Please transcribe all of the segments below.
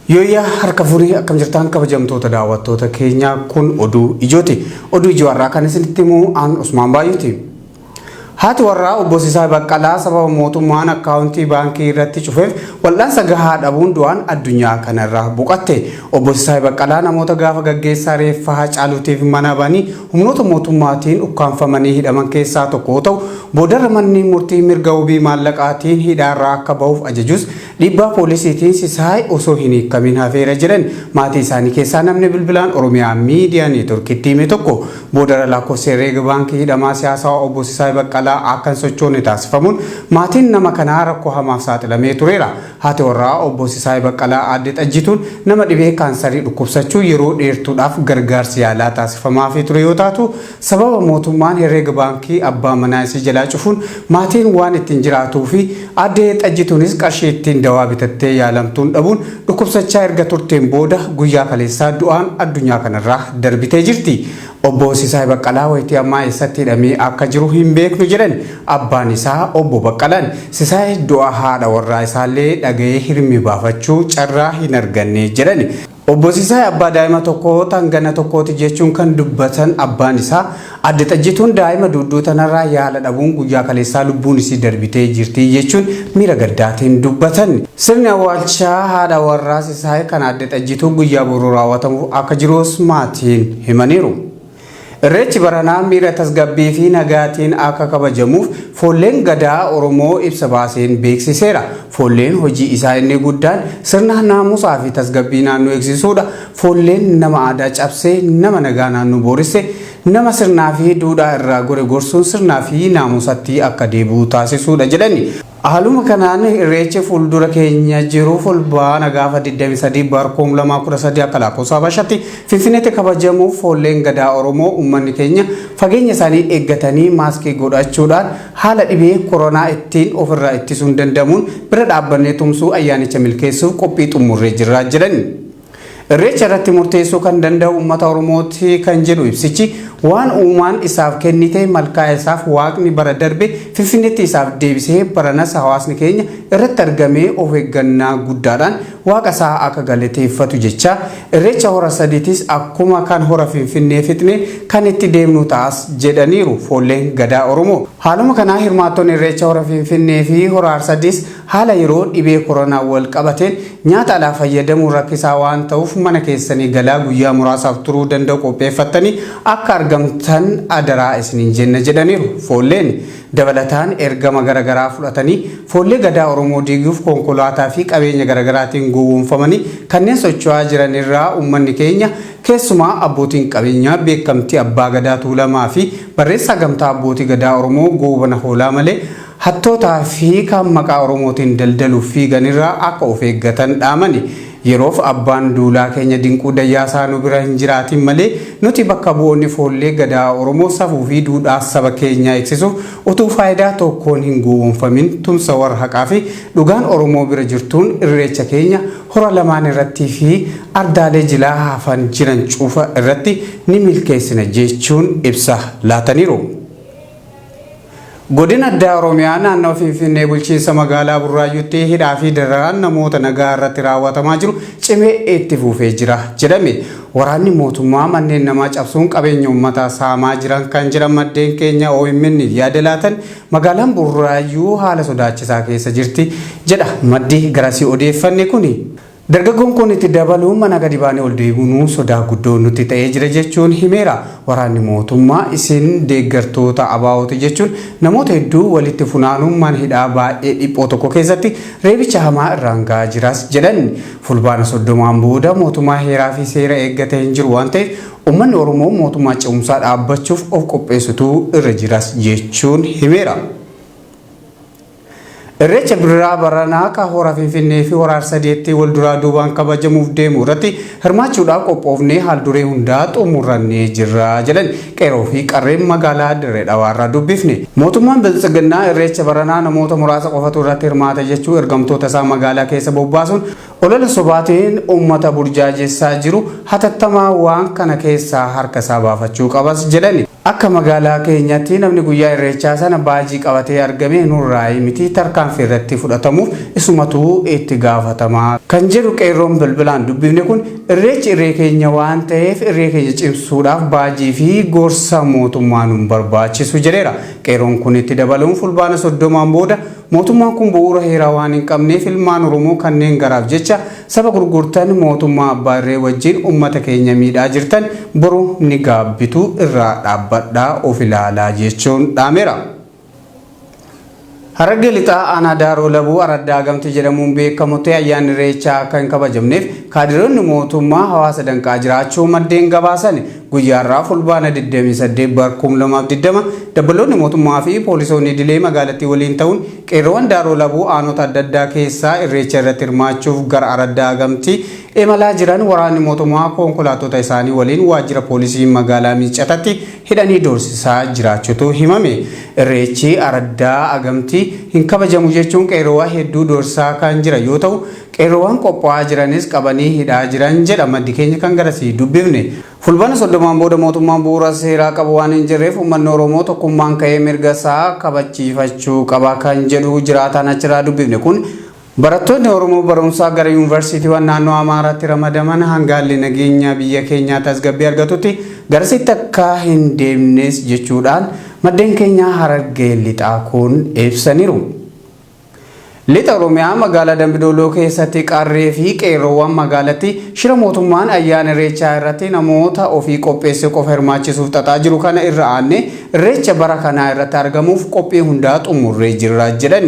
Yooyyaa harka fuunee akkam jirtaan kabajamtoota daawwattoota keenyaa kun oduu ijooti. Oduu ijoo har'aa kan isinitti himu aan Usmaan Baay'ooti. Haati warraa obbo Sisaay Baqqalaa sababa mootummaan akkaawuntii baankii irratti cufeef wal'aansa gahaa dhabuun du'aan addunyaa kanarraa boqatte. Obbo Sisaay Baqqalaa namoota gaafa gaggeessaa reeffa Haacaaluutiif mana banii humnoota mootummaatiin ukkaamfamanii hidhaman keessaa tokko yoo ta'u, boodarra manni murtii mirga wabii maallaqaatiin hidhaarraa akka bahuuf ajajus Dhiibbaa poolisiitiin Sisaay osoo hin hiikkamin hafeera jedhan maatii isaanii keessaa namni bilbilaan Oromiyaa Miidiyaa Neetworkitti hime tokko. Boodarra lakkoofsi herreega baankii hidhamaa siyaasaa Obbo Sisaay Baqqalaa akka hin sochoone taasifamuun maatiin nama kanaa rakkoo hamaaf saaxilamee tureera. Haati warraa Obbo Sisaay Baqqalaa Aadde Xajjituun nama dhibee kaansarii dhukkubsachuun yeroo dheertuudhaaf gargaarsi yaalaa taasifamaafii ture yoo taatu, Sababa mootummaan herreega baankii abbaa manaa isii jalaa cufuun maatiin waan ittiin jiraatuu fi Aadde Xajjituunis qarshii ittiin dawaa bitattee yaalamtuun dhabuun dhukkubsachaa erga turteen booda guyyaa kaleessaa du'aan addunyaa kanarraa darbitee jirti. Obbo Sisaay Baqqalaa wayitii ammaa eessatti hidhamee akka jiru hin beeknu jedhan abbaan isaa Obbo Baqqalaan. Sisaay du'a haadha warraa isaallee dhaga'ee hirmi baafachuu carraa hin arganne jedhan. Obbo Sisaay abbaa daa'ima tokkoo tan ganna tokkooti jechuun kan dubbatan abbaan isaa, Aadde Xajjituun daa'ima duudduu tanarraa yaala dhabuun guyyaa kaleessaa lubbuun isii darbitee jirti jechuun miira gaddaatiin dubbatan. Sirni awwaalchaa haadha warraa Sisaay kan Aadde Xajjituu guyyaa boruu raawwatamuuf akka jirus maatiin himaniiru. Irreechi baranaa miira tasgabbii fi nagaatiin akka kabajamuuf Foolleen Gadaa Oromoo ibsa baaseen beeksiseera. Foolleen hojii isaa inni guddaan sirna naamusaa fi tasgabbii naannoo eegsisuudha. Foolleen nama aadaa cabse, nama nagaa naannoo booresse, nama sirnaa fi duudhaa irraa gore gorsuun sirnaa fi naamusatti akka deebi'u taasisuudha jedhani. Haaluma kanaan Irreechi fuuldura keenya jiru Fulbaana gaafa 23 bar 2013 akka lakkoofsa Habashaatti Finfinneetti kabajamuuf Foolleen Gadaa Oromoo uummanni keenya fageenya isaanii eeggatanii maaskii godhachuudhaan haala dhibee koronaa ittiin ofirraa ittisuun danda'amuun bira dhaabbannee tumsuu ayyaanicha milkeessuuf qophii xumurree jirra jedhan. Irreecha irratti murteessuu kan danda'u uummata Oromooti kan jedhu ibsichi, waan uumaan isaaf kennite malkaa isaaf waaqni bara darbe Finfinneetti isaaf deebisee baranas hawaasni keenya irratti argamee of eeggannaa guddaadhaan waaqa isaa akka galateeffatu jechaa Irreecha Hora Sadiitis akkuma kan Hora Finfinnee fixnee kan itti deemnu ta'as jedhaniiru Foolleen Gadaa Oromoo. Haaluma kanaa hirmaattonni Irreecha Hora Finfinnee fi Hora Harsadiis haala yeroo dhibee koronaan wal qabateen nyaata alaa fayyadamuun rakkisaa waan ta'uuf mana keessanii galaa guyyaa muraasaaf turuu danda'u qopheeffattanii akka argamtan adaraa isiniin jenna jedhaniiru. Foolleen dabalataan ergama gara garaa fudhatanii Foollee Gadaa Oromoo diiguuf konkolaataa fi qabeenya garagaraatiin gowwoomfamanii kanneen socho'aa jiran irraa uummanni keenya keessumaa abbootiin qabeenyaa beekamtii Abbaa Gadaa Tuulamaa fi barreessaa Gamtaa Abbootii Gadaa Oromoo Goobana Hoolaa malee Hattootaa fi kan maqaa Oromootiin daldaluuf fiigan irraa akka of eeggatan dhaamani. Yeroof Abbaan Duulaa keenya Dinquu Dayyaasaa nu bira hin jiraatin malee nuti bakka bu'oonni Foollee Gadaa Oromoo safuu fi duudhaa saba keenyaa eegsisuuf utuu faayidaa tokkoon hin gowwoomfamin tumsa warra haqaa fi dhugaan Oromoo bira jirtuun Irreecha keenya hora lamaan irrattii fi ardaalee jilaa hafan jiran cufa irratti ni milkeessina jechuun ibsa laataniiru. Godina Addaa Oromiyaa naannawa Finfinnee bulchiinsa magaalaa Burraayyuutti hidhaa fi dararaan namoota nagaa irratti raawwatamaa jiru cimee itti fufee jira jedhame. Waraanni mootummaa manneen namaa cabsuun qabeenya uummataa saamaa jiran kan jedhan maddeen keenya OMN yaada laatan magaalaan Burraayyuu haala sodaachisaa keessa jirti jedha maddi garasii odeeffanne kuni. Dargaggoon kun itti dabaluun mana gadi baanee ol deebi'uunuu sodaa guddoo nutti ta'ee jira jechuun himeera. Waraanni mootummaa isin deeggartoota ABOti jechuun namoota hedduu walitti funaanuun mana hidhaa baay'ee dhiphoo tokko keessatti reebicha hamaa irraan ga'aa jiras jedhan. Fulbaana 30n booda mootummaa heeraa fi seera eeggate hin jiru waan ta'eef uummanni Oromoo mootummaa ce'umsaa dhaabbachuuf of qopheessutu irra jiras jechuun himeera. Irreecha Birraa baranaa ka Hora Finfinnee fi Hora Harsadeetti wal duraa duubaan kabajamuuf deemu irratti hirmaachuudhaaf qophoofnee haal-duree hundaa xumurrannee jirra jedhan Qeeroo fi Qarreen magaalaa Dirree Dhawaa irraa dubbifne. Mootummaan Biltsiginnaa Irreecha baranaa namoota muraasa qofatu irratti hirmaata jechuu ergamtoota isaa magaalaa keessa bobbaasuun olola sobaatiin uummata burjaajessaa jiru hatattamaa waan kana keessaa harka isaa baafachuu qabas jedhani. Akka magaalaa keenyatti namni guyyaa irreechaa sana baajii qabatee argame nurraa miti, tarkaanfii irratti fudhatamuuf isumatu itti gaafatamaa kan jedhu qeerroon bilbilaan dubbifne kun, irreechi irree keenya waan ta'eef irree keenya cimsuudhaaf baajii fi gorsa mootummaa nun barbaachisu jedheera. Qeerroon kun itti dabaluun Fulbaana 30n booda mootummaan kun bu'uura heeraa waan hin qabneef ilmaan Oromoo kanneen garaaf jecha saba gurgurtan, mootummaa abbaa irree wajjin uummata keenya miidhaa jirtan, boru ni gaabbitu, irraa dhaabbadhaa, of ilaalaa jechuun dhaameera. Harargee Lixaa aanaa Daaroo Labuu araddaa Gamti jedhamuun beekamutti ayyaanni Irreechaa akka hin kabajamneef kaadiroonni mootummaa hawaasa danqaa jiraachuu maddeen gabaasan. Guyyaarraa Fulbaana 28 bar 2020 dabbaloonni mootummaa fi poolisoonni idilee magaalattii waliin ta'uun qeerroowwan Daaroo Labuu aanota adda addaa keessaa Irreecha irratti hirmaachuuf gara araddaa Gamtii imalaa jiran waraanni mootummaa konkolaattota isaanii waliin waajjira poolisii magaalaa Miicatatti hidhanii doorsisaa jiraachuutu himame. Irreechi araddaa Agamtii hin kabajamu jechuun qeerroowwan hedduu doorsisaa kan jiran yoo ta'u, qeerroowwan qophaa'aa jiranis qabanii hidhaa jiran jedha maddi keenya kan garasii dubbifne. Fulbaana 30n booda mootummaan bu'uura seeraa qabu waan hin jirreef uummanni Oromoo tokkummaan ka'ee mirga isaa kabachiifachuu qaba kan jedhu jiraataan achirraa dubbifne kun, barattoonni Oromoo barumsaa gara yuunivarsiitiiwwan naannoo Amaaraatti ramadaman hanga haalli nageenya biyya keenyaa tasgabbii argatutti garasitti akka hin deemnes jechuudhaan maddeen keenya Harargee Lixaa kun ibsaniiru. Lixa Oromiyaa magaalaa Dambidooloo keessatti qarree fi qeerroowwan magaalatti shira mootummaan ayyaana Irreechaa irratti namoota ofii qopheesse qofa hirmaachisuuf xaxaa jiru kana irra aanne Irreecha bara kanaa irratti argamuuf qophii hundaa xumurree jirra jedhan.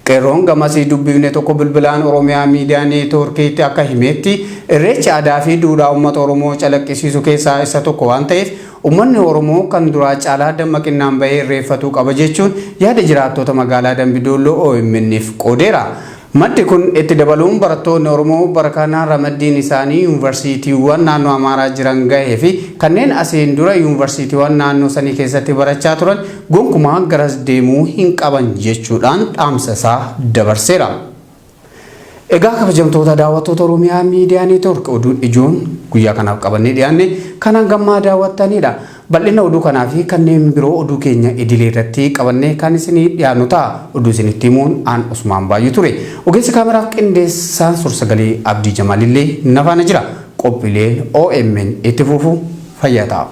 Qeerroon gamasii dubbifne tokko bilbilaan Oromiyaa Miidiyaa Neetwoorkiitti akka himetti, Irreechi aadaa fi duudhaa uummata Oromoo calaqqisiisu keessaa isa tokko waan ta'eef uummanni Oromoo kan duraa caalaa dammaqinnaan bahee irreeffatuu qaba jechuun yaada jiraattota magaalaa Dambidolloo OMN'f qoodeera. Maddi kun itti dabaluun barattoonni Oromoo bara kana ramaddiin isaanii yuunivarsiitiiwwan naannoo Amaaraa jiran gahee fi kanneen asiin dura yuunivarsiitiiwwan naannoo sanii keessatti barachaa turan gonkumaa garas deemuu hin qaban jechuudhaan dhaamsa isaa dabarseera. Egaa kabajamtoota daawwattoota Oromiyaa Miidiyaa Neetwoork, oduun ijoon guyyaa kanaaf qabannee dhiyaanne kanaan gammaa daawwattanidha. Bal'ina oduu kanaa fi kanneen biroo oduu keenya idilee irratti qabannee kan isinii dhiyaannu ta'a. Oduu isinitti himuun aan Usmaan Baay'uu ture. Ogeessi kaameraaf qindeessaan suur-sagalee Abdii Jamaalillee na faana jira. Qophiileen OMN itti fufu, fayyaa ta'a.